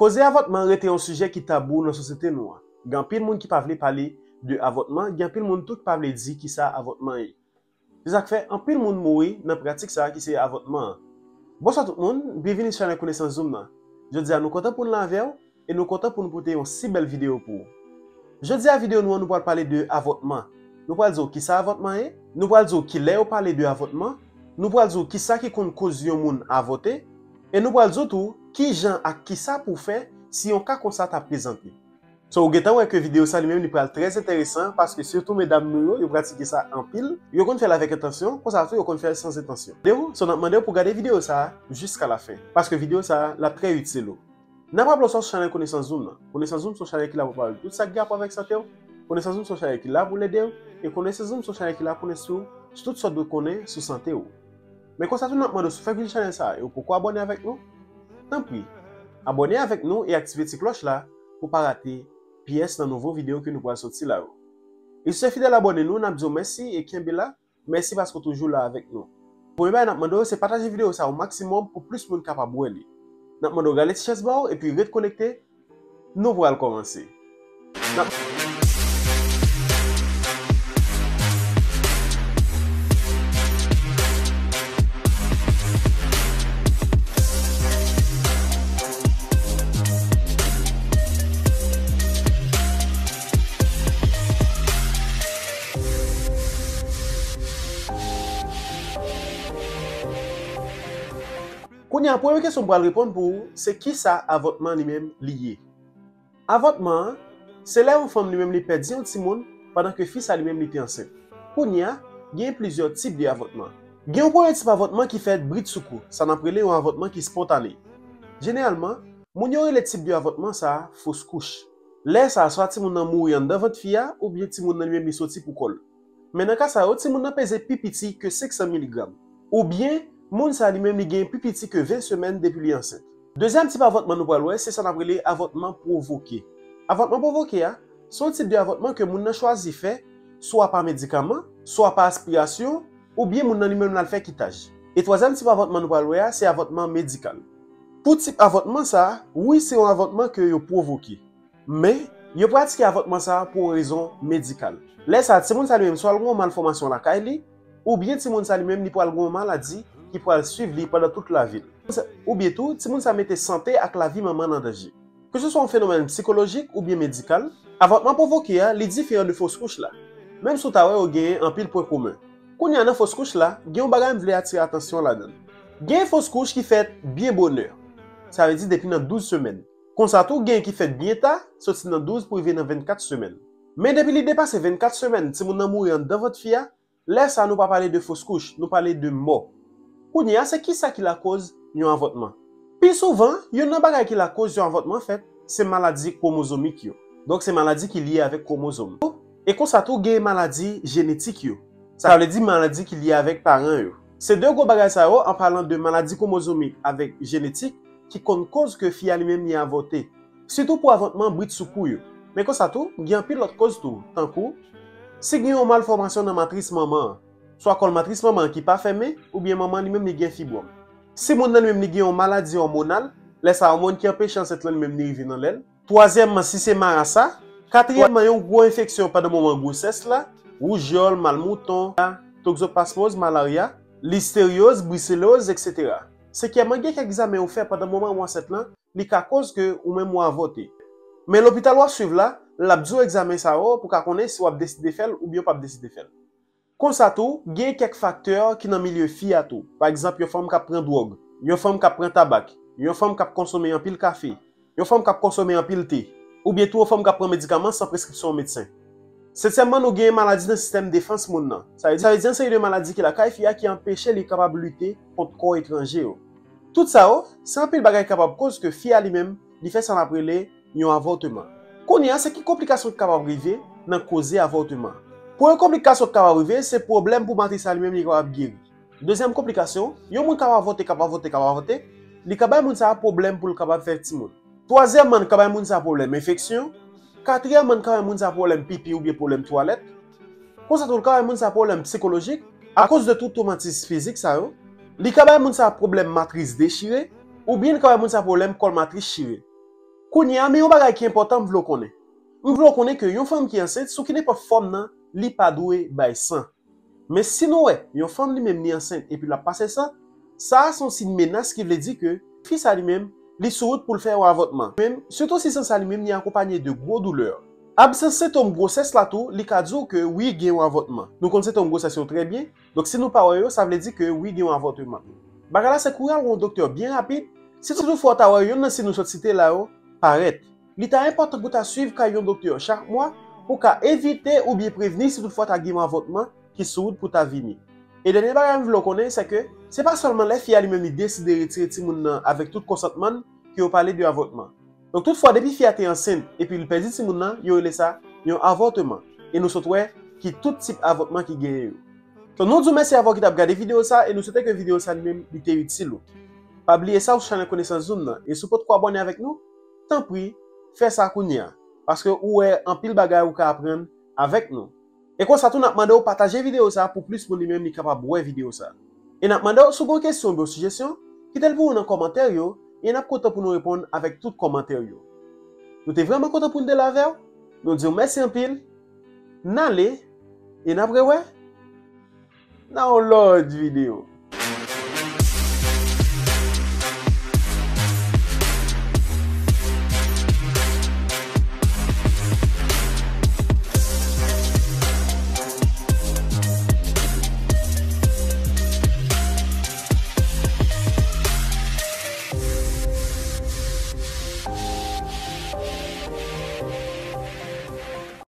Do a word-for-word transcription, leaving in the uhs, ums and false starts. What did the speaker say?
Koze avòtman rete yon sijè ki tabou nan sosyete nou an. Gen anpil moun ki pa vle pale de avòtman, gen anpil moun tou ki pa vle di kisa avòtman ye. Se sa k fè anpil moun mouri nan pratik sa a ki se avòtman an. Bonswa tout moun, byenvini sou chanèl Konesans Zoom nan. Jodi a nou kontan pou n la avè w e nou kontan pou n pote yon si bèl videyo pou ou. Jodi a videyo nou an nou pral pale de avòtman. Nou pral di w kisa avòtman ye, nou pral di w kilè yo pale de avòtman, nou pral di w kisa ki konn koz yon moun avòte, e nou pral di w tou kijan ak kisa pou w fè si yon ka konsa ta prezante. So, ou gentan wè ke videyo sa li menm li pral trè enteresan, paske sitou medam nou yo, yo pratike sa anpil. Yo konn fè l avèk entansyon, konsa tou yo konn fè l san entansyon. Tande w? So, n ap mande w pou w gade videyo sa a jiska la fen, paske videyo sa a, l ap trè itil ou. N ap raple w sa sou chanèl Konesans Zoom nan. Konesans Zoom se yon chanèl ki la pou pale tout sa ki gen rapò avèk sante w. Konesans Zoom se yon chanèl ki la pou l ede w. E Konesans Zoom se yon chanèl ki la pou l enstwi w sou tout sa w dwe konnen sou sante w. Men konsa tou n ap mande w si w fèk vin chanèl sa a e w poko abòne avèk nou, tanpri, abòne avèk nou e aktive ti klòch la pou w pa rate pyès nan nouvo videyo ke nou pral soti la yo. E si w se fidèl abòne nou, n ap di w mèsi e kenbe la. Mèsi paske w toujou la avèk nou. Premye bagay n ap mande w se pataje videyo sa a o maksimòm pou plis moun kapab wè li. N ap mande w rale ti chèz ba w epi ret konekte. Nou pral kòmanse. N ap Kounye a, premye kesyon m pral reponn pou ou, se kisa avòtman li menm li ye? Avòtman an, se lè yon fanm li menm li pèdi yon timoun pandan ke fi sa li menm li te ansent. Kounye a, gen plizyè tip de avòtman. Gen yon premye tip avòtman ki fèt bridsoukou, sa n ap rele yon avòtman ki spontane. Jeneralman, moun yo rele tip de avòtman sa a fos kouch. Lè sa a, swa timoun nan mouri anndan vant fi a, oubyen timoun nan li menm li soti pou kò l. Men nan ka sa yo, timoun nan peze pi piti ke senk san miligram. Oubyen, moun sa li menm li gen pi piti ke ven semèn depi li ansent. Dezyèm tip avòtman nou pral wè, se sa n ap rele avòtman pwovoke. Avòtman pwovoke a, se yon tip de avòtman ke moun nan chwazi fè, swa pa medikaman, swa pa aspirasyon, oubyen moun nan li menm l al fè kitaj. E twazyèm tip avòtman nou pral wè a, se avòtman medikal. Pou tip avòtman sa a, wi, se yon avòtman ke yo pwovoke. Men, yo pratike avòtman sa a pou yon rezon medikal. Lè sa a, timoun sa li menm swa l gen yon malfòmasyon lakay li, oubyen timoun sa li menm li pral gen yon maladi ki pral swiv li pandan tout lavi l. Oubyen tou, timoun sa mete sante ak lavi manman l an danje. Keseswa yon fenomèn sikolojik oubyen medikal, avòtman pwovoke a, li diferan de fos kouch la. Menm si w ta wè yo genyen anpil pwen komen. Kounye a nan fos kouch la, gen yon bagay m vle atire atansyon ladan l. Gen fos kouch ki fèt byen bonè. Sa vle di depi nan douz semèn. Konsa tou, gen ki fèt byen ta, soti nan douz pou rive nan vennkat semèn. Men depi li depase vennkat semèn, timoun nan mouri anndan vant fi a, lè sa a nou pa pale de fos kouch, nou pale de mò. Kounye a, se kisa ki lakoz yon avòtman? Pi souvan, youn nan bagay ki lakoz yon avòtman fèt, se maladi kwomozomik yo. Donk, se maladi ki lye avèk kwomozòm. E konsa tou, gen maladi jenetik yo. Sa vle di maladi ki lye avèk paran yo. Se de gwo bagay sa yo, an palan de maladi kwomozomik avèk jenetik, ki konn koz ke fi a li menm li avòte. Sitou pou avòtman bridsoukou yo. Men konsa tou, gen anpil lòt koz tou, tankou, si gen yon malfòmasyon nan matris manman an, swa kòl matris manman an ki pa fèmen, oubyen manman an li menm li gen fibwòm. Si moun nan li menm li gen yon maladi òmonal, lè sa òmòn ki anpeche ansent lan li menm li rive nan lè l. Twazyèmman, si se marasa. Katriyèmman, yon gwo enfeksyon pandan moman gwosès la, woujòl, mal mouton, tokzopaspòz, malarya, listeryoz, briseloz, etsetera. Senkyèmman, gen kèk egzamen ou fè pandan moman ou ansent lan, li ka koz ke ou menm ou avòte. Men lopital w ap swiv la, l ap di w egzamen sa yo pou w ka konnen si w ap deside fè l oubyen w p ap deside fè l. Konsa tou, gen kèk faktè ki nan milye fi a tou. Pa egzanp, yon fanm k ap pran dwòg, yon fanm k ap pran tabak, yon fanm k ap konsome anpil kafe, yon fanm k ap konsome anpil te, oubyen tou yon fanm k ap pran medikaman san preskripsyon yon medsen. Setyèmman, nou gen maladi nan sistèm defans moun nan. Sa vle di, sa vle di yon seri de maladi ki lakay fi a ki anpeche li kapab lite kont kò etranje yo. Tout sa yo, se anpil bagay ki kapab koz ke fi a li menm, li fè sa n ap rele yon avòtman. Kounye a, se ki konplikasyon ki kapab rive nan koze avòtman? Premye konplikasyon ki kapab rive, se pwoblèm pou matris la li menm li kapab geri. Dezyèm konplikasyon, yon moun k ap avòte, k ap avòte, k ap avòte, li ka bay moun sa a pwoblèm pou l kapab fè timoun. Twazyèmman, li ka bay moun sa a pwoblèm enfeksyon. Katriyèmman, li ka bay moun sa a pwoblèm pipi oubyen pwoblèm twalèt. Konsa tou, li ka bay moun sa a pwoblèm sikolojik, akoz de tout twomatis fizik sa yo. Li ka bay moun sa a pwoblèm matris dechire, oubyen li ka bay moun sa a pwoblèm kòl matris chire. Kounye a, men yon bagay ki enpòtan m vle w konnen. M vle w konnen ke yon fanm ki ansent, sou ki nenpòt fòm nan, li pa dwe bay san. Men si nou wè yon fanm li menm li ansent epi l ap pase san, sa a se yon siy menas ki vle di ke fi sa li menm, li sou wout pou l fè yon avòtman. Menm, sitou si san sa li menm li akonpanye de gwo doulè. Absans sentòm gwosès la tou, li ka di w ke wi, gen yon avòtman. Nou konn sentòm gwosès yo trè byen, donk si nou pa wè yo, sa vle di ke wi, gen yon avòtman. Bagay la se kouri al wè yon doktè byen rapid, si toutfwa w ta wè yonn nan siy nou sot site la yo parèt. Li ta enpòtan pou ta swiv kay yon doktè chak mwa pou ka evite oubyen prevni si toutfwa ta gen yon avòtman ki sou wout pou ta vini. E dènye bagay m vle w konnen, se ke se pa sèlman lè fi a li menm li deside retire timoun nan avèk tout konsantman l ke yo pale de avòtman. Donk, toutfwa, depi fi a te ansent epi l pèdi timoun nan, yo rele sa yon avòtman. E nou sot wè ki tout tip avòtman ki genyen yo. Donk, nou di w mèsi avè w ki t ap gade videyo sa, e nou swete ke videyo sa li menm li te itil ou. Pa bliye sa, ou sou chanèl Konesans Zoom nan, e si w potko abòne avèk nou, tanpri, fè sa kounye a, paske ou wè anpil bagay ou ka aprann avèk nou. E konsa tou, n ap mande w pataje videyo sa pou plis moun li menm li kapab wè videyo sa. E n ap mande w, si w gen yon kesyon oubyen yon sijesyon, kite l pou nou nan kòmantè yo, e n ap kontan pou nou reponn avèk tout kòmantè yo. Nou te vrèman kontan pou n te la avè w. Nou di w mèsi anpil. N ale, e n ap rewè nan yon lòt videyo.